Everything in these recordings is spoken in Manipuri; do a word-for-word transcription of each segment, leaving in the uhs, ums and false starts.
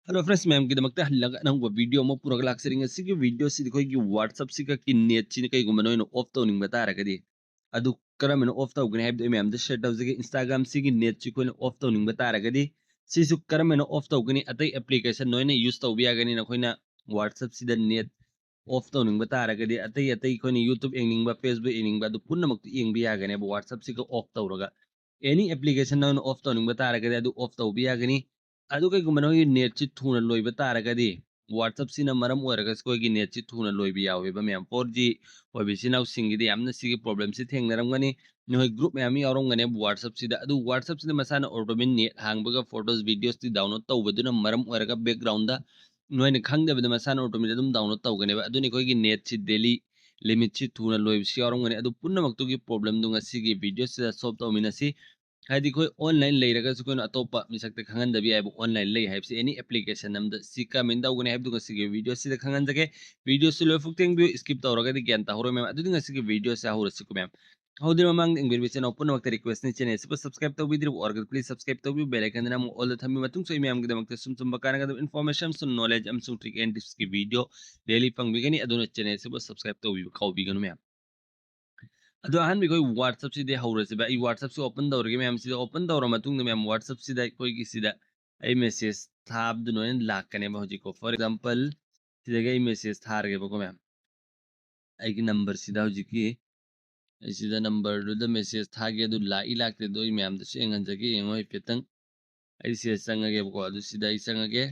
Hello friends, ꯃꯌꯥꯝꯒꯤꯗꯃꯛꯇ ꯍꯜꯂꯒ ꯑꯅꯧꯕ video ꯑꯃ ꯄꯨꯔꯒ ꯂꯥꯛꯆꯔꯤ꯫ ꯉꯁꯤꯒꯤ video ꯁꯤꯗꯤ ꯑꯩꯈꯣꯏꯒꯤ WhatsApp ꯁꯤꯒꯤ net ꯁꯤꯅ ꯀꯩꯒꯨꯝꯕ ꯅꯣꯏꯅ off ꯇꯧꯅꯤꯡꯕ ꯇꯥꯔꯒꯗꯤ, ꯑꯗꯨ ꯀꯔꯝꯍꯥꯏꯅ off ꯇꯧꯒꯅꯤ ꯍꯥꯏꯕꯗꯣ ꯑꯩ ꯃꯌꯥꯝꯗ share ꯇꯧꯖꯒꯦ꯫ Instagram ꯁꯤꯒꯤ net ꯁꯤ ꯑꯩꯈꯣꯏꯅ off ꯇꯧꯅꯤꯡꯕ ꯇꯥꯔꯒꯗꯤ, ꯁꯤꯁꯨ ꯀꯔꯝꯍꯥꯏꯅ off ꯇꯧꯒꯅꯤ? ꯑꯇꯩ application ꯅꯣꯏꯅ use ꯇꯧꯕ ꯌꯥꯒꯅꯤ꯫ ꯅꯈꯣꯏꯅ WhatsApp ꯁꯤꯗ net off ꯇꯧꯅꯤꯡꯕ ꯇꯥꯔꯒꯗꯤ, ꯑꯇꯩ ꯑꯇꯩ ꯑꯩꯈꯣꯏꯅ YouTube ꯌꯦꯡꯅꯤꯡꯕ, Facebook ꯌꯦꯡꯅꯤꯡꯕ, ꯑꯗꯨ ꯄꯨꯝꯅꯃꯛꯇꯨ ꯌꯦꯡꯕ ꯌꯥꯒꯅꯦꯕ WhatsApp ꯁꯤꯒ off ꯇꯧꯔꯒ꯫ Any application ꯅꯪꯅ off ꯇꯧꯅꯤꯡꯕ ꯇꯥꯔꯒꯗꯤ ꯑꯗꯨ off ꯇꯧꯕ ꯌꯥꯒꯅꯤ꯫ ꯑꯗꯨ ꯀꯩꯒꯨꯝꯕ ꯅꯣꯏꯒꯤ net ꯁꯤ ꯊꯨꯅ ꯂꯣꯏꯕ ꯇꯥꯔꯒꯗꯤ, WhatsApp ꯁꯤꯅ ꯃꯔꯝ ꯑꯣꯏꯔꯒ ꯑꯩꯈꯣꯏꯒꯤ net ꯁꯤ ꯊꯨꯅ ꯂꯣꯏꯕ ꯌꯥꯎꯋꯦꯕ ꯃꯌꯥꯝ꯫ Four G ꯑꯣꯏꯕ ꯏꯆꯤꯟ ꯏꯅꯥꯎꯁꯤꯡꯒꯤꯗꯤ ꯌꯥꯝꯅ ꯁꯤꯒꯤ problem ꯁꯤ ꯊꯦꯡꯅꯔꯝꯒꯅꯤ꯫ ꯅꯈꯣꯏ group ꯃꯌꯥꯝ ꯌꯥꯎꯔꯝꯒꯅꯦꯕ WhatsApp ꯁꯤꯗ꯫ ꯑꯗꯨ WhatsApp ꯁꯤꯗ ꯃꯁꯥꯅ automatic net ꯍꯥꯡꯕꯒ photos, videos T download ꯇꯧꯕꯗꯨꯅ ꯃꯔꯝ ꯑꯣꯏꯔꯒ background ꯗ ꯅꯣꯏꯅ ꯈꯪꯗꯕꯗ ꯃꯁꯥꯅ automatic ꯑꯗꯨꯝ download ꯇꯧꯒꯅꯦꯕ꯫ ꯑꯗꯨꯅ ꯑꯩꯈꯣꯏꯒꯤ net ꯁꯤ daily limit ꯁꯤ ꯊꯨꯅ ꯂꯣꯏꯕꯁꯨ ꯌꯥꯎꯔꯝꯒꯅꯤ꯫ ꯑꯗꯨ ꯄꯨꯝꯅꯃꯛꯇꯨꯒꯤ problem ꯗꯨ ꯉꯁꯤꯒꯤ video ꯁꯤꯗ solve ꯇꯧꯃꯤꯟꯅꯁꯤ꯫ ꯍꯥꯏꯗꯤ ꯑꯩꯈꯣꯏ online ꯂꯩꯔꯒꯁꯨ ꯑꯩꯈꯣꯏꯅ ꯑꯇꯣꯞꯄ ꯃꯤꯁꯛꯇ ꯈꯪꯍꯟꯗꯕ ꯌꯥꯏꯕ꯫ Online ꯂꯩ ꯍꯥꯏꯕꯁꯤ any application ꯑꯃꯗ ꯁꯤ ꯀꯔꯝꯍꯥꯏꯅ ꯇꯧꯒꯅꯤ ꯍꯥꯏꯕꯗꯨ ꯉꯁꯤꯒꯤ video ꯁꯤꯗ ꯈꯪꯍꯟꯖꯒꯦ꯫ Video ꯁꯤ ꯂꯣꯏꯐꯥꯎ ꯌꯦꯡꯕꯤꯌꯨ, skip ꯇꯧꯔꯒꯗꯤ ꯒ꯭ꯌꯥꯟ ꯇꯥꯍꯧꯔꯣꯏ ꯃꯌꯥꯝ꯫ ꯑꯗꯨꯗꯤ ꯉꯁꯤꯒꯤ video ꯁꯤ ꯍꯧꯔꯁꯤꯀꯣ ꯃꯌꯥꯝ꯫ ꯍꯧꯗ꯭ꯔꯤ ꯃꯃꯥꯡꯗ ꯌꯦꯡꯕꯤꯔꯤꯕ ꯏꯆꯤꯟ ꯏꯅꯥꯎ ꯄꯨꯝꯅꯃꯛꯇ request ꯅꯤ, channel ꯑꯁꯤꯕꯨ subscribe ꯇꯧꯕꯤꯗ꯭ꯔꯤꯕ ꯑꯣꯏꯔꯒꯗꯤ please subscribe ꯇꯧꯕꯤꯌꯨ, bell icon ꯗ ꯅꯝꯃꯨ, all ꯗ ꯊꯝꯕꯤꯌꯨ꯫ ꯃꯇꯨꯡꯁꯨ ꯑꯩ ꯃꯌꯥꯝꯒꯤꯗꯃꯛꯇ ꯁꯨꯝ ꯁꯨꯝꯕ ꯀꯥꯟꯅꯒꯗꯕ information ꯑꯃꯁꯨꯡ knowledge ꯑꯃꯁꯨꯡ trick and tips ꯀꯤ video daily ꯐꯪꯕꯤꯒꯅꯤ꯫ ꯑꯗꯨꯅ channel ꯑꯁꯤꯕꯨ subscribe ꯇꯧꯕꯤꯕ ꯀꯥꯎꯕꯤꯒꯅꯨ ꯃꯌꯥꯝ꯫ ꯑꯗꯣ ꯑꯍꯥꯟꯕ ꯑꯩꯈꯣꯏ WhatsApp ꯁꯤꯗꯤ ꯍꯧꯔꯁꯦꯕ꯫ ꯑꯩ WhatsApp ꯁꯤ open ꯇꯧꯔꯒꯦ ꯃꯌꯥꯝ꯫ ꯁꯤꯗ open ꯇꯧꯔ ꯃꯇꯨꯡꯗ ꯃꯌꯥꯝ WhatsApp ꯁꯤꯗ ꯑꯩꯈꯣꯏꯒꯤ ꯁꯤꯗ ꯑꯩ message ꯊꯥꯕꯗꯨ ꯂꯣꯏꯅ ꯂꯥꯛꯀꯅꯦꯕ ꯍꯧꯖꯤꯛꯀꯣ꯫ For example, ꯁꯤꯗꯒꯤ ꯑꯩ message ꯊꯥꯔꯒꯦꯕꯀꯣ ꯃꯌꯥꯝ꯫ ꯑꯩꯒꯤ number ꯁꯤꯗ ꯍꯧꯖꯤꯛꯀꯤ ꯑꯩ ꯁꯤꯗ number ꯗꯨꯗ message ꯊꯥꯒꯦ, ꯑꯗꯨ ꯂꯥꯛꯏ ꯂꯥꯛꯇꯦ ꯑꯗꯣ ꯑꯩ ꯃꯌꯥꯝꯗꯁꯨ ꯌꯦꯡꯍꯟꯖꯒꯦ꯫ ꯌꯦꯡꯉꯣ ꯍꯥꯏꯐꯦꯠꯇꯪ꯫ ꯑꯩ ꯁꯤꯗ ꯆꯪꯉꯒꯦꯕꯀꯣ꯫ ꯑꯗꯨ ꯁꯤꯗ ꯑꯩ ꯆꯪꯉꯒꯦ꯫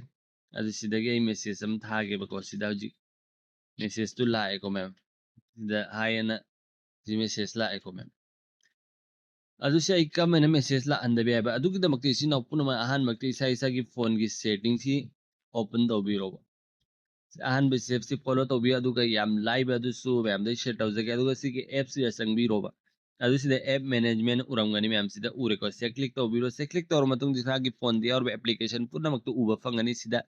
ꯑꯗꯨ ꯁꯤꯗꯒꯤ ꯑꯩ message ꯑꯃ ꯊꯥꯒꯦꯕꯀꯣ꯫ ꯁꯤꯗ ꯍꯧꯖꯤꯛ message ꯇꯨ ꯂꯥꯛꯑꯦꯀꯣ ꯃꯌꯥꯝ꯫ ꯁꯤꯗ hi ꯑꯅ ꯁꯤ message ꯂꯥꯛꯑꯦꯀꯣ ꯃꯌꯥꯝ꯫ ꯑꯗꯨ ꯁꯤ ꯑꯩ ꯀꯔꯝꯍꯥꯏꯅ message ꯂꯥꯛꯍꯟꯗꯕ ꯌꯥꯏꯕ? ꯑꯗꯨꯒꯤꯗꯃꯛꯇ ꯏꯆꯤꯟ ꯏꯅꯥꯎ ꯄꯨꯝꯅꯃꯛ ꯑꯍꯥꯟꯕꯃꯛꯇ ꯏꯁꯥ ꯏꯁꯥꯒꯤ phone ꯒꯤ setting ꯁꯤ open ꯇꯧꯕꯤꯔꯣꯕ꯫ ꯑꯍꯥꯟꯕ step ꯁꯤ follow ꯇꯧꯕꯤꯌꯨ, ꯑꯗꯨꯒ ꯌꯥꯝ ꯂꯥꯏꯕ ꯑꯗꯨꯁꯨ ꯃꯌꯥꯝꯗ share ꯇꯧꯖꯒꯦ꯫ ꯑꯗꯨꯒ ꯁꯤꯒꯤ app ꯁꯤꯗ ꯆꯪꯕꯤꯔꯣꯕ꯫ ꯑꯗꯨ ꯁꯤꯗ app management ꯎꯔꯝꯒꯅꯤ ꯃꯌꯥꯝ, ꯁꯤꯗ ꯎꯔꯦꯀꯣ꯫ ꯁꯤꯗ click ꯇꯧꯕꯤꯔꯣ꯫ ꯁꯤꯗ click ꯇꯧꯔ ꯃꯇꯨꯡꯗ ꯏꯁꯥꯒꯤ phone ꯗ ꯌꯥꯎꯔꯤꯕ application ꯄꯨꯝꯅꯃꯛꯇꯨ ꯎꯕ ꯐꯪꯒꯅꯤ꯫ ꯁꯤꯗ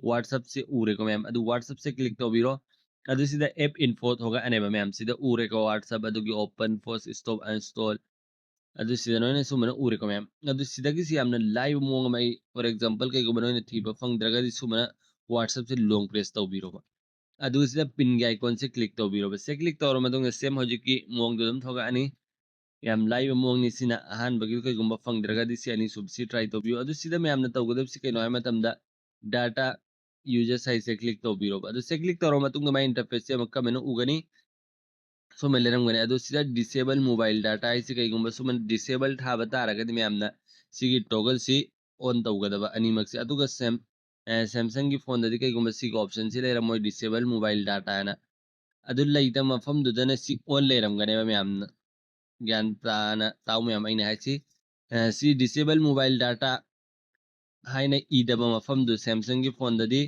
WhatsApp ꯁꯤ ꯎꯔꯦꯀꯣ ꯃꯌꯥꯝ꯫ ꯑꯗꯨ WhatsApp ꯁꯦ click ꯇꯧꯕꯤꯔꯣ꯫ ꯑꯗꯨ ꯁꯤꯗ app info ꯊꯣꯛꯂꯛꯑꯅꯦꯕ ꯃꯌꯥꯝ꯫ ꯁꯤꯗ ꯎꯔꯦꯀꯣ WhatsApp, ꯑꯗꯨꯒꯤ open, force stop, uninstall, ꯑꯗꯨ ꯁꯤꯗ ꯅꯣꯏꯅ ꯁꯨꯝꯕꯅ ꯎꯔꯦꯀꯣ ꯃꯌꯥꯝ꯫ ꯑꯗꯨ ꯁꯤꯗꯒꯤꯁꯤ ꯌꯥꯝꯅ ꯂꯥꯏꯕ ꯃꯑꯣꯡ ꯑꯃ ꯑꯩ, for example, ꯀꯩꯒꯨꯝꯕ ꯅꯣꯏꯅ ꯊꯤꯕ ꯐꯪꯗ꯭ꯔꯒꯗꯤ ꯁꯨꯝꯕꯅ WhatsApp-ꯁꯦ long press ꯇꯧꯕꯤꯔꯣꯕ꯫ ꯑꯗꯨꯒ ꯁꯤꯗ ꯄꯤꯟꯒꯤ icon-ꯁꯦ click ꯇꯧꯕꯤꯔꯣꯕ꯫ ꯁꯦ click ꯇꯧꯔ ꯃꯇꯨꯡꯗ same ꯍꯧꯖꯤꯛꯀꯤ ꯃꯑꯣꯡꯗꯣ ꯑꯗꯨꯝ ꯊꯣꯛꯂꯛꯑꯅꯤ꯫ ꯌꯥꯝ ꯂꯥꯏꯕ ꯃꯑꯣꯡꯅꯤ ꯁꯤꯅ꯫ ꯑꯍꯥꯟꯕꯒꯤ ꯀꯩꯒꯨꯝꯕ ꯐꯪꯗ꯭ꯔꯒꯗꯤ ꯁꯤ ꯑꯅꯤꯁꯨꯕꯁꯤ try ꯇꯧꯕꯤꯌꯨ꯫ ꯑꯗꯨ ꯁꯤꯗ ꯃꯌꯥꯝꯅ ꯇꯧꯒꯗꯕꯁꯤ ꯀꯩꯅꯣ ꯍꯥꯏꯕ ꯃꯇꯝꯗ data usage ꯍꯥꯏꯁꯦ click ꯇꯧꯕꯤꯔꯣꯕ꯫ ꯑꯗꯨ ꯁꯦ click ꯇꯧꯔꯕ ꯃꯇꯨꯡꯗ ꯃꯥꯏ interface-ꯁꯦ ꯑꯃꯨꯛ ꯀꯃꯥꯏꯅ ꯎꯒꯅꯤ? ꯁꯨꯃꯥꯏꯅ ꯂꯩꯔꯝꯒꯅꯤ꯫ ꯑꯗꯨ ꯁꯤꯗ disable mobile data ꯍꯥꯏꯁꯤ ꯀꯩꯒꯨꯝꯕ ꯁꯨꯃꯥꯏꯅ disable ꯊꯥꯕ ꯇꯥꯔꯒꯗꯤ ꯃꯌꯥꯝꯅ ꯁꯤꯒꯤ toggle-ꯁꯤ on ꯇꯧꯒꯗꯕ ꯑꯅꯤꯃꯛꯁꯦ꯫ ꯑꯗꯨꯒ Sam-, ꯑ, Samsung-ꯒꯤ phone-ꯗꯗꯤ ꯀꯩꯒꯨꯝꯕ ꯁꯤꯒꯤ option-ꯁꯤ ꯂꯩꯔꯝꯃꯣꯏ, disable mobile data ꯍꯥꯏꯅ꯫ ꯑꯗꯨ ꯂꯩꯇꯕ ꯃꯐꯝꯗꯨꯗꯅ ꯁꯤ on ꯂꯩꯔꯝꯒꯅꯦꯕ ꯃꯌꯥꯝꯅ꯫ ꯒ꯭ꯌꯥꯟ ꯇꯥꯅ ꯇꯥꯎ ꯃꯌꯥꯝ ꯑꯩꯅ ꯍꯥꯏꯁꯤ꯫ ꯑ, ꯁꯤ disable mobile data ꯍꯥꯏꯅ ꯏꯗꯕ ꯃꯐꯝꯗꯨ Samsung-ꯒꯤ phone-ꯗꯗꯤ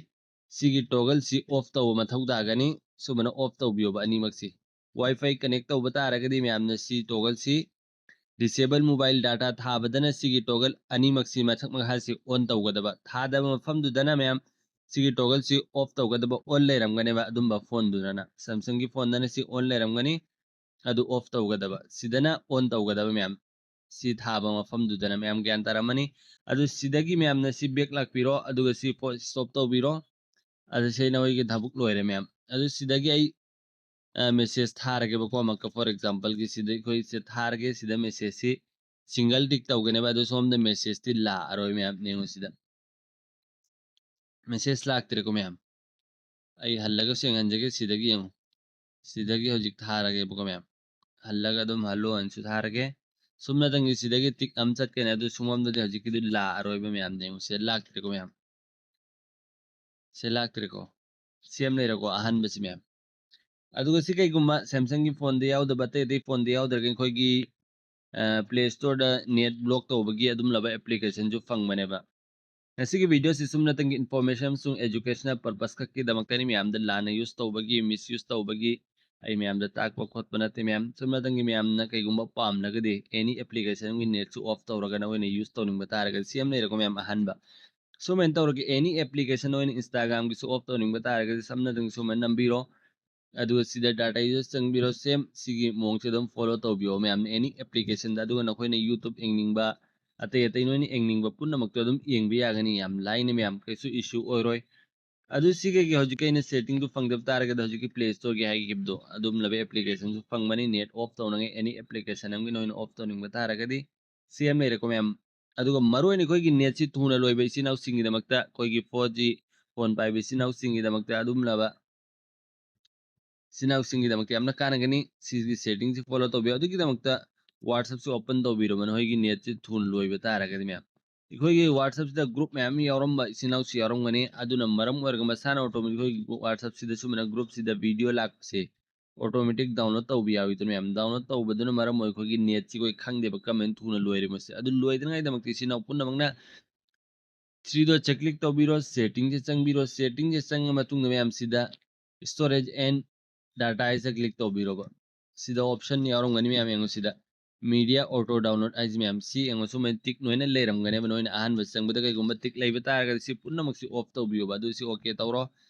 ꯁꯤꯒꯤ toggle-ꯁꯤ off ꯇꯧꯕ ꯃꯊꯧ ꯇꯥꯒꯅꯤ꯫ ꯁꯨꯃꯥꯏꯅ off ꯇꯧꯕꯤꯌꯣꯕ ꯑꯅꯤꯃꯛꯁꯤ꯫ Wi-Fi connect ꯇꯧꯕ ꯇꯥꯔꯒꯗꯤ ꯃꯌꯥꯝꯅ ꯁꯤ toggle-ꯁꯤ disable mobile data ꯊꯥꯕꯗꯅ ꯁꯤꯒꯤ toggle ꯑꯅꯤꯃꯛꯁꯤ ꯃꯊꯛ ꯃꯈꯥꯁꯤ on ꯇꯧꯒꯗꯕ꯫ ꯊꯥꯗꯕ ꯃꯐꯝꯗꯨꯗꯅ ꯃꯌꯥꯝ ꯁꯤꯒꯤ toggle-ꯁꯤ off ꯇꯧꯒꯗꯕ, on ꯂꯩꯔꯝꯒꯅꯦꯕ ꯑꯗꯨꯝꯕ phone-ꯗꯨꯗꯅ꯫ Samsung-ꯒꯤ phone-ꯗꯅ ꯁꯤ on ꯂꯩꯔꯝꯒꯅꯤ, ꯑꯗꯨ off ꯇꯧꯒꯗꯕ꯫ ꯁꯤꯗꯅ on ꯇꯧꯒꯗꯕ ꯃꯌꯥꯝ꯫ ꯁꯤ ꯊꯥꯕ ꯃꯐꯝꯗꯨꯗꯅ ꯃꯌꯥꯝ ꯒ꯭ꯌꯥꯟ ꯇꯥꯔꯝꯃꯅꯤ꯫ ꯑꯗꯨ ꯁꯤꯗꯒꯤ ꯃꯌꯥꯝꯅ ꯁꯤ back ꯂꯥꯛꯄꯤꯔꯣ, ꯑꯗꯨꯒ ꯁꯤ ꯄꯣꯠ stop ꯇꯧꯕꯤꯔꯣ꯫ ꯑꯗꯨ ꯁꯤ ꯅꯈꯣꯏꯒꯤ ꯊꯕꯛ ꯂꯣꯏꯔꯦ ꯃꯌꯥꯝ꯫ ꯑꯗꯨ ꯁꯤꯗꯒꯤ ꯑꯩ, ꯑ, message ꯊꯥꯔꯒꯦꯕꯀꯣ ꯑꯃꯨꯛꯀ꯫ For example-ꯒꯤ ꯁꯤꯗ ꯑꯩꯈꯣꯏ ꯁꯤ ꯊꯥꯔꯒꯦ, ꯁꯤꯗ message-ꯁꯤ single tick ꯇꯧꯒꯅꯦꯕ꯫ ꯑꯗꯨ ꯁꯣꯝꯗ message-ꯇꯤ ꯂꯥꯛꯑꯔꯣꯏ ꯃꯌꯥꯝ, ꯌꯦꯡꯉꯨ ꯁꯤꯗ꯫ Message ꯂꯥꯛꯇ꯭ꯔꯦꯀꯣ ꯃꯌꯥꯝ꯫ ꯑꯩ ꯍꯜꯂꯒꯁꯨ ꯌꯦꯡꯍꯟꯖꯒꯦ, ꯁꯤꯗꯒꯤ ꯌꯦꯡꯉꯨ꯫ ꯁꯤꯗꯒꯤ ꯍꯧꯖꯤꯛ ꯊꯥꯔꯒꯦꯕꯀꯣ ꯃꯌꯥꯝ꯫ ꯍꯜꯂꯒ ꯑꯗꯨꯝ hello ꯍꯥꯏꯅꯁꯨ ꯊꯥꯔꯒꯦ꯫ ꯁꯨꯝꯅꯇꯪꯒꯤ ꯁꯤꯗꯒꯤ tick ꯑꯃ ꯆꯠꯀꯅꯤ, ꯑꯗꯨ ꯁꯨꯝꯕꯝꯗꯗꯤ ꯍꯧꯖꯤꯛꯀꯤꯗꯨ ꯂꯥꯛꯑꯔꯣꯏꯕ ꯃꯌꯥꯝ, ꯌꯦꯡꯉꯨ꯫ ꯁꯤꯗ ꯂꯥꯛꯇ꯭ꯔꯦꯀꯣ ꯃꯌꯥꯝ꯫ ꯁꯤ ꯂꯥꯛꯇ꯭ꯔꯦꯀꯣ꯫ ꯁꯤ ꯑꯃ ꯂꯩꯔꯦꯀꯣ, ꯑꯍꯥꯟꯕꯁꯤ ꯃꯌꯥꯝ꯫ ꯑꯗꯨꯒ ꯁꯤ ꯀꯩꯒꯨꯝꯕ Samsung-ꯒꯤ phone-ꯗ ꯌꯥꯎꯗꯕ, ꯑꯇꯩ ꯑꯇꯩ phone-ꯗ ꯌꯥꯎꯗ꯭ꯔꯒ ꯑꯩꯈꯣꯏꯒꯤ, ꯑ, Play Store-ꯗ net block ꯇꯧꯕꯒꯤ ꯑꯗꯨꯝꯂꯕ application-ꯁꯨ ꯐꯪꯕꯅꯦꯕ꯫ ꯉꯁꯤꯒꯤ video-ꯁꯤ ꯁꯨꯝꯅꯇꯪꯒꯤ information ꯑꯃꯁꯨꯡ educational purpose ꯈꯛꯀꯤꯗꯃꯛꯇꯅꯤ꯫ ꯃꯌꯥꯝꯗ ꯂꯥꯟꯅ use ꯇꯧꯕꯒꯤ, misuse ꯇꯧꯕꯒꯤ ꯑꯩ ꯃꯌꯥꯝꯗ ꯇꯥꯛꯄ ꯈꯣꯠꯄ ꯅꯠꯇꯦ ꯃꯌꯥꯝ꯫ ꯁꯨꯝꯅꯇꯪꯒꯤ ꯃꯌꯥꯝꯅ ꯀꯩꯒꯨꯝꯕ ꯄꯥꯝꯂꯒꯗꯤ any application-ꯒꯤ net-ꯁꯨ off ꯇꯧꯔꯒ ꯅꯈꯣꯏꯅ use ꯇꯧꯅꯤꯡꯕ ꯇꯥꯔꯒꯗꯤ ꯁꯤ ꯑꯃ ꯂꯩꯔꯦꯀꯣ ꯃꯌꯥꯝ, ꯑꯍꯥꯟꯕ꯫ ꯁꯨꯃꯥꯏꯅ ꯇꯧꯔꯒ any application, ꯅꯈꯣꯏꯅ Instagram-ꯒꯤꯁꯨ off ꯇꯧꯅꯤꯡꯕ ꯇꯥꯔꯒꯗꯤ ꯁꯝꯅꯇꯪ ꯁꯨꯃꯥꯏꯅ ꯅꯝꯕꯤꯔꯣ꯫ ꯑꯗꯨꯒ ꯁꯤꯗ data user ꯆꯪꯕꯤꯔꯣ, same ꯁꯤꯒꯤ ꯃꯑꯣꯡꯁꯦ ꯑꯗꯨꯝ follow ꯇꯧꯕꯤꯌꯣ ꯃꯌꯥꯝꯅ any application ꯗ꯫ ꯑꯗꯨꯒ ꯅꯈꯣꯏꯅ YouTube ꯌꯦꯡꯅꯤꯡꯕ, ꯑꯇꯩ ꯑꯇꯩ ꯅꯣꯏꯅ ꯌꯦꯡꯅꯤꯡꯕ ꯄꯨꯝꯅꯃꯛꯇꯣ ꯑꯗꯨꯝ ꯌꯦꯡꯕ ꯌꯥꯒꯅꯤ, ꯌꯥꯝ ꯂꯥꯏꯅ ꯃꯌꯥꯝ, ꯀꯩꯁꯨ issue ꯑꯣꯏꯔꯣꯏ꯫ ꯑꯗꯨ ꯁꯤ ꯀꯩꯒꯤ ꯍꯧꯖꯤꯛꯀꯤ ꯑꯩꯅ setting ꯗꯨ ꯐꯪꯗꯕ ꯇꯥꯔꯒꯗꯤ ꯍꯧꯖꯤꯛꯀꯤ Play Store ꯒꯤ ꯍꯥꯏꯈꯤꯕꯗꯣ ꯑꯗꯨꯝꯂꯕ application ꯁꯨ ꯐꯪꯕꯅꯤ, net off ꯇꯧꯅꯉꯥꯏ any application ꯑꯃꯒꯤ ꯅꯣꯏꯅ off ꯇꯧꯅꯤꯡꯕ ꯇꯥꯔꯒꯗꯤ꯫ ꯁꯤ ꯑꯃ ꯂꯩꯔꯦꯀꯣ ꯃꯌꯥꯝ꯫ ꯑꯗꯨꯒ ꯃꯔꯨꯑꯣꯏꯅ ꯑꯩꯈꯣꯏꯒꯤ net ꯁꯤ ꯊꯨꯅ ꯂꯣꯏꯕ ꯏꯆꯤꯟ ꯏꯅꯥꯎꯁꯤꯡꯒꯤꯗꯃꯛꯇ, ꯑꯩꯈꯣꯏꯒꯤ four G phone ꯄꯥꯏꯕ ꯏꯆꯤꯟ ꯏꯅꯥꯎꯁꯤꯡꯒꯤꯗꯃꯛꯇ ꯑꯗꯨꯝꯂꯕ ꯏꯆꯤꯟ ꯏꯅꯥꯎꯁꯤꯡꯒꯤꯗꯃꯛꯇ ꯌꯥꯝꯅ ꯀꯥꯟꯅꯒꯅꯤ꯫ ꯁꯤꯒꯤ setting ꯁꯤ follow ꯇꯧꯕꯤꯌꯨ꯫ ꯑꯗꯨꯒꯤꯗꯃꯛꯇ WhatsApp ꯁꯤ open ꯇꯧꯕꯤꯔꯣ, ꯅꯈꯣꯏꯒꯤ net ꯁꯤ ꯊꯨꯅ ꯂꯣꯏꯕ ꯇꯥꯔꯒꯗꯤ ꯃꯌꯥꯝ꯫ ꯑꯩꯈꯣꯏꯒꯤ WhatsApp ꯁꯤꯗ group ꯃꯌꯥꯝ ꯑꯃ ꯌꯥꯎꯔꯝꯕ ꯏꯆꯤꯟ ꯏꯅꯥꯎꯁꯨ ꯌꯥꯎꯔꯝꯒꯅꯤ꯫ ꯑꯗꯨꯅ ꯃꯔꯝ ꯑꯣꯏꯔꯒ ꯃꯁꯥꯅ automatic ꯑꯩꯈꯣꯏꯒꯤ WhatsApp ꯁꯤꯗ ꯁꯨꯃꯥꯏꯅ group ꯁꯤꯗ video ꯂꯥꯛꯄꯁꯦ automatic download ꯇꯧꯕ ꯌꯥꯎꯏꯗꯅ ꯃꯌꯥꯝ꯫ Download ꯇꯧꯕꯗꯨꯅ ꯃꯔꯝ ꯑꯣꯏ ꯑꯩꯈꯣꯏꯒꯤ net ꯁꯤ ꯑꯩꯈꯣꯏ ꯈꯪꯗꯦꯕ ꯀꯃꯥꯏꯅ ꯊꯨꯅ ꯂꯣꯏꯔꯤꯕꯁꯦ꯫ ꯑꯗꯨ ꯂꯣꯏꯗꯅꯉꯥꯏꯗꯃꯛꯇ ꯏꯆꯤꯟ ꯏꯅꯥꯎ ꯄꯨꯝꯅꯃꯛꯅ three dot ꯁꯦ click ꯇꯧꯕꯤꯔꯣ, setting ꯁꯦ ꯆꯪꯕꯤꯔꯣ꯫ Setting ꯁꯦ ꯆꯪꯉ ꯃꯇꯨꯡꯗ ꯃꯌꯥꯝ ꯁꯤꯗ storage and data ꯍꯥꯏꯁꯦ click ꯇꯧꯕꯤꯔꯣꯕ꯫ ꯁꯤꯗ option ꯌꯥꯎꯔꯝꯒꯅꯤ ꯃꯌꯥꯝ, ꯌꯦꯡꯉꯣ ꯁꯤꯗ media auto download ꯍꯥꯏꯁꯦ ꯃꯌꯥꯝ꯫ ꯁꯤ ꯌꯦꯡꯉꯣ, ꯁꯨꯃꯥꯏꯅ tick ꯂꯣꯏꯅ ꯂꯩꯔꯝꯒꯅꯦꯕ꯫ ꯅꯣꯏꯅ ꯑꯍꯥꯟꯕ ꯆꯪꯕꯗ ꯀꯩꯒꯨꯝꯕ tick ꯂꯩꯕ ꯇꯥꯔꯒꯗꯤ ꯁꯤ ꯄꯨꯝꯅꯃꯛꯁꯤ off ꯇꯧꯕꯤꯌꯣꯕ꯫ ꯑꯗꯨ ꯁꯤ okay ꯇꯧꯔꯣ꯫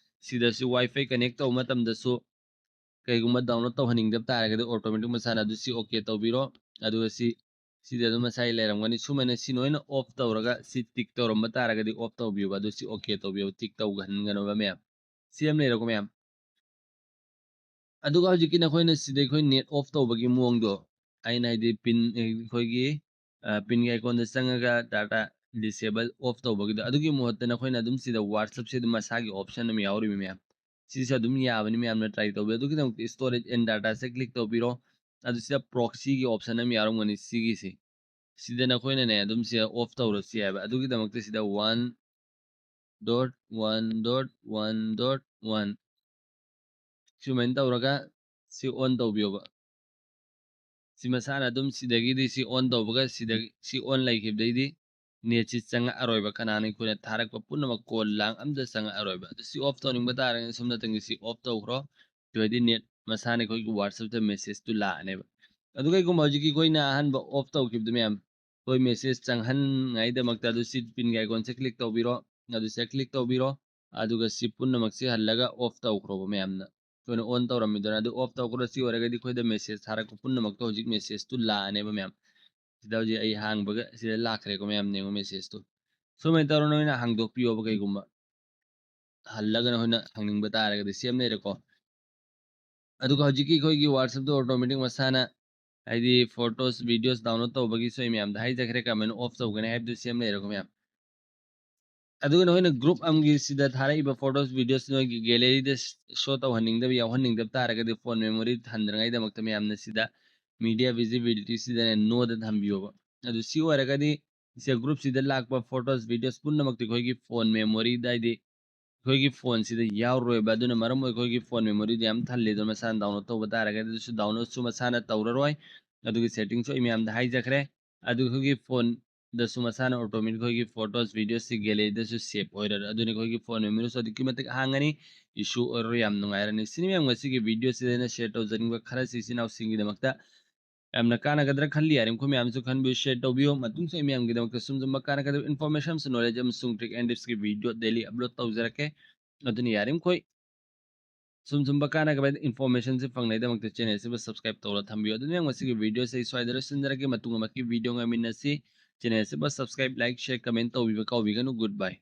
ꯁꯤꯗ ꯁꯤ WiFi connect ꯇꯧꯕ ꯃꯇꯝꯗꯁꯨ ꯀꯩꯒꯨꯝꯕ download ꯇꯧꯍꯟꯅꯤꯡꯗꯕ ꯇꯥꯔꯒꯗꯤ automatic ꯃꯁꯥꯅ ꯑꯗꯨ ꯁꯤ okay ꯇꯧꯕꯤꯔꯣ꯫ ꯑꯗꯨꯒ ꯁꯤ, ꯁꯤꯗ ꯑꯗꯨꯝ ꯃꯁꯥꯒꯤ ꯂꯩꯔꯝꯒꯅꯤ꯫ ꯁꯨꯃꯥꯏꯅ ꯁꯤ ꯅꯣꯏꯅ off ꯇꯧꯔꯒ ꯁꯤ tick ꯇꯧꯔꯝꯕ ꯇꯥꯔꯒꯗꯤ off ꯇꯧꯕꯤꯌꯣꯕ꯫ ꯑꯗꯨ ꯁꯤ okay ꯇꯧꯕꯤꯌꯣ, tick ꯇꯧꯍꯟꯒꯅꯣꯕ ꯃꯌꯥꯝ꯫ ꯁꯤ ꯑꯃ ꯂꯩꯔꯦꯀꯣ ꯃꯌꯥꯝ꯫ ꯑꯗꯨꯒ ꯍꯧꯖꯤꯛꯀꯤ ꯅꯈꯣꯏꯅ ꯁꯤꯗ ꯑꯩꯈꯣꯏ net off ꯇꯧꯕꯒꯤ ꯃꯑꯣꯡꯗꯣ, ꯑꯩꯅ ꯍꯥꯏꯗꯤ pin, ꯑꯩꯈꯣꯏꯒꯤ, ꯑ, pin ꯒꯤ icon ꯗ ꯆꯪꯉꯒ data disable off ꯇꯧꯕꯒꯤꯗꯣ, ꯑꯗꯨꯒꯤ ꯃꯍꯨꯠꯇ ꯅꯈꯣꯏꯅ ꯑꯗꯨꯝ ꯁꯤꯗ WhatsApp ꯁꯦ ꯑꯗꯨꯝ ꯃꯁꯥꯒꯤ option ꯑꯃ ꯌꯥꯎꯔꯤꯕ ꯃꯌꯥꯝ, ꯁꯤꯁꯦ ꯑꯗꯨꯝ ꯌꯥꯕꯅꯤ, ꯃꯌꯥꯝꯅ try ꯇꯧꯕꯤꯌꯨ꯫ ꯑꯗꯨꯒꯤꯗꯃꯛꯇ storage and data say click ꯇꯧꯕꯤꯔꯣ꯫ ꯑꯗꯨ ꯁꯤꯗ proxy ꯒꯤ option ꯑꯃ ꯌꯥꯎꯔꯝꯒꯅꯤ ꯁꯤꯒꯤꯁꯦ꯫ ꯁꯤꯗ ꯅꯈꯣꯏꯅꯅꯦ ꯑꯗꯨꯝ ꯁꯤꯗ off ꯇꯧꯔꯁꯨ ꯌꯥꯏꯕ꯫ ꯑꯗꯨꯒꯤꯗꯃꯛꯇ ꯁꯤꯗ one dot one dot one dot one ꯁꯨꯃꯥꯏꯅ ꯇꯧꯔꯒ ꯁꯤ on ꯇꯧꯕꯤꯌꯣꯕ꯫ ꯁꯤ ꯃꯁꯥꯅ ꯑꯗꯨꯝ ꯁꯤꯗꯒꯤꯗꯤ ꯁꯤ on ꯇꯧꯕꯒ ꯁꯤꯗ ꯁꯤ on ꯂꯩꯈꯤꯕꯗꯩꯗꯤ net ꯁꯤ ꯆꯪꯉꯛꯑꯔꯣꯏꯕ꯫ ꯀꯅꯥꯅ ꯑꯩꯈꯣꯏꯅ ꯊꯥꯔꯛꯄ ꯄꯨꯝꯅꯃꯛ call ꯂꯥꯡ ꯑꯝꯇ ꯆꯪꯉꯛꯑꯔꯣꯏꯕ꯫ ꯑꯗꯨ ꯁꯤ off ꯇꯧꯅꯤꯡꯕ ꯇꯥꯔꯒꯗꯤ ꯁꯣꯝ ꯅꯥꯀꯟꯒꯤ ꯁꯤ off ꯇꯧꯈ꯭ꯔꯣ꯫ ꯑꯗꯨ ꯑꯣꯏꯔꯗꯤ net ꯃꯁꯥꯅ ꯑꯩꯈꯣꯏꯒꯤ WhatsApp ꯇ message ꯇꯨ ꯂꯥꯛꯑꯅꯦꯕ꯫ ꯑꯗꯨ ꯀꯩꯒꯨꯝꯕ ꯍꯧꯖꯤꯛꯀꯤ ꯑꯩꯈꯣꯏꯅ ꯑꯍꯥꯟꯕ off ꯇꯧꯈꯤꯕꯗꯨ ꯃꯌꯥꯝ, ꯑꯩꯈꯣꯏ message ꯆꯪꯍꯟꯉꯥꯏꯗꯃꯛꯇ ꯑꯗꯨ ꯁꯤ pin ꯒꯤ icon ꯁꯦ click ꯇꯧꯕꯤꯔꯣ꯫ ꯑꯗꯨ ꯁꯤꯗ click ꯇꯧꯕꯤꯔꯣ꯫ ꯑꯗꯨꯒ ꯁꯤ ꯄꯨꯝꯅꯃꯛꯁꯤ ꯍꯜꯂꯒ off ꯇꯧꯈ꯭ꯔꯣꯕ ꯃꯌꯥꯝꯅ꯫ ꯑꯩꯈꯣꯏꯅ on ꯇꯧꯔꯝꯃꯤꯗꯅ, ꯑꯗꯨ off ꯇꯧꯈ꯭ꯔꯣ꯫ ꯁꯤ ꯑꯣꯏꯔꯒꯗꯤ ꯑꯩꯈꯣꯏꯗ message ꯊꯥꯔꯛꯄ ꯄꯨꯝꯅꯃꯛꯇꯣ ꯍꯧꯖꯤꯛ message ꯇꯨ ꯂꯥꯛꯑꯅꯦꯕ ꯃꯌꯥꯝ꯫ ꯁꯤꯗ ꯍꯧꯖꯤꯛ ꯑꯩ ꯍꯥꯡꯕꯒ ꯁꯤꯗ ꯂꯥꯛꯈ꯭ꯔꯦꯀꯣ ꯃꯌꯥꯝ, ꯌꯦꯡꯉꯣ message ꯇꯨ꯫ ꯁꯨꯃꯥꯏꯅ ꯇꯧꯔ ꯅꯣꯏꯅ ꯍꯥꯡꯗꯣꯛꯄꯤꯌꯣꯕ꯫ ꯀꯩꯒꯨꯝꯕ ꯍꯜꯂꯒ ꯅꯈꯣꯏꯅ ꯍꯪꯅꯤꯡꯕ ꯇꯥꯔꯒꯗꯤ ꯁꯤ ꯑꯃ ꯂꯩꯔꯦꯀꯣ꯫ ꯑꯗꯨꯒ ꯍꯧꯖꯤꯛꯀꯤ ꯑꯩꯈꯣꯏꯒꯤ WhatsApp ꯇ automatic ꯃꯁꯥꯅ, ꯍꯥꯏꯗꯤ photos videos download ꯇꯧꯕꯒꯤꯁꯨ ꯑꯩ ꯃꯌꯥꯝꯗ ꯍꯥꯏꯖꯈ꯭ꯔꯦ, ꯀꯃꯥꯏꯅ off ꯇꯧꯒꯅꯤ ꯍꯥꯏꯕꯗꯨ ꯁꯤ ꯑꯃ ꯂꯩꯔꯦꯀꯣ ꯃꯌꯥꯝ꯫ ꯑꯗꯨꯒ ꯅꯈꯣꯏꯅ group ꯑꯃꯒꯤ ꯁꯤꯗ ꯊꯥꯔꯛꯏꯕ photos videos ꯅꯣꯏꯒꯤ gallery ꯗ show ꯇꯧꯍꯟꯅꯤꯡꯗꯕ, ꯌꯥꯎꯍꯟꯅꯤꯡꯗꯕ ꯇꯥꯔꯒꯗꯤ phone memory ꯍꯟꯗꯅꯉꯥꯏꯗꯃꯛꯇ ꯃꯌꯥꯝꯅ ꯁꯤꯗ media visibility ꯁꯤꯗꯅꯦ no ꯗ ꯊꯝꯕꯤꯌꯣꯕ꯫ ꯑꯗꯨ ꯁꯤ ꯑꯣꯏꯔꯒꯗꯤ ꯁꯤ group ꯁꯤꯗ ꯂꯥꯛꯄ photos videos ꯄꯨꯝꯅꯃꯛꯇꯤ ꯑꯩꯈꯣꯏꯒꯤ phone memory ꯗ, ꯍꯥꯏꯗꯤ ꯑꯩꯈꯣꯏꯒꯤ phone ꯁꯤꯗ ꯌꯥꯎꯔꯣꯏꯕ꯫ ꯑꯗꯨꯅ ꯃꯔꯝ ꯑꯣꯏ ꯑꯩꯈꯣꯏꯒꯤ phone memory ꯗ ꯌꯥꯝ ꯊꯜꯂꯦ, ꯑꯗꯨꯅ ꯃꯁꯥꯅ download ꯇꯧꯕ ꯇꯥꯔꯒꯗꯤ ꯑꯗꯨꯁꯨ download ꯁꯨ ꯃꯁꯥꯅ ꯇꯧꯔꯔꯣꯏ꯫ ꯑꯗꯨꯒꯤ setting ꯁꯨ ꯑꯩ ꯃꯌꯥꯝꯗ ꯍꯥꯏꯖꯈ꯭ꯔꯦ꯫ ꯑꯗꯨ ꯑꯩꯈꯣꯏꯒꯤ phone ꯗꯁꯨ ꯃꯁꯥꯅ automatic ꯑꯩꯈꯣꯏꯒꯤ photos videos ꯁꯤ gallery ꯗꯁꯨ save ꯑꯣꯏꯔꯔꯣꯏ꯫ ꯑꯗꯨꯅ ꯑꯩꯈꯣꯏꯒꯤ phone memory ꯁꯨ ꯑꯗꯨꯛꯀꯤ ꯃꯇꯤꯛ ꯍꯥꯡꯉꯅꯤ, issue ꯑꯣꯏꯔꯔꯣꯏ, ꯌꯥꯝ ꯅꯨꯡꯉꯥꯏꯔꯅꯤ꯫ ꯁꯤꯅꯤ ꯃꯌꯥꯝ ꯉꯁꯤꯒꯤ video ꯁꯤꯗ ꯑꯩꯅ share ꯇꯧꯖꯅꯤꯡꯕ ꯈꯔꯁꯤ ꯏꯆꯤꯟ ꯏꯅꯥꯎꯁꯤꯡꯒꯤꯗꯃꯛꯇ꯫ ꯌꯥꯝꯅ ꯀꯥꯟꯅꯒꯗ꯭ꯔꯥ ꯈꯜꯂꯤ, ꯌꯥꯔꯤꯃꯈꯩ ꯃꯌꯥꯝꯁꯨ ꯈꯟꯕꯤꯌꯨ, share ꯇꯧꯕꯤꯌꯨ꯫ ꯃꯇꯨꯡꯁꯨ ꯑꯩ ꯃꯌꯥꯝꯒꯤꯗꯃꯛꯇ ꯁꯨꯝ ꯁꯨꯝꯕ ꯀꯥꯟꯅꯒꯗꯕ information ꯑꯃꯁꯨꯡ knowledge ꯑꯃꯁꯨꯡ trick and tips ꯀꯤ video daily upload ꯇꯧꯖꯔꯛꯀꯦ꯫ ꯑꯗꯨꯅ ꯌꯥꯔꯤꯃꯈꯩ ꯁꯨꯝ ꯁꯨꯝꯕ ꯀꯥꯟꯅꯒꯗꯕ information ꯁꯤ ꯐꯪꯅꯕꯒꯤꯗꯃꯛꯇ channel ꯑꯁꯤꯕꯨ subscribe ꯇꯧꯔ ꯊꯝꯕꯤꯌꯨ꯫ ꯑꯗꯨꯅ ꯉꯁꯤꯒꯤ video ꯁꯤ ꯑꯩ ꯁ꯭ꯋꯥꯏꯗ ꯂꯣꯏꯁꯤꯟꯖꯔꯒꯦ꯫ ꯃꯇꯨꯡ ꯑꯃꯒꯤ video ꯉꯥꯏꯃꯤꯟꯅꯁꯤ꯫ Channel ꯑꯁꯤꯕꯨ subscribe, like, share, comment ꯇꯧꯕꯤꯕ ꯀꯥꯎꯕꯤꯒꯅꯨ꯫ Goodbye꯫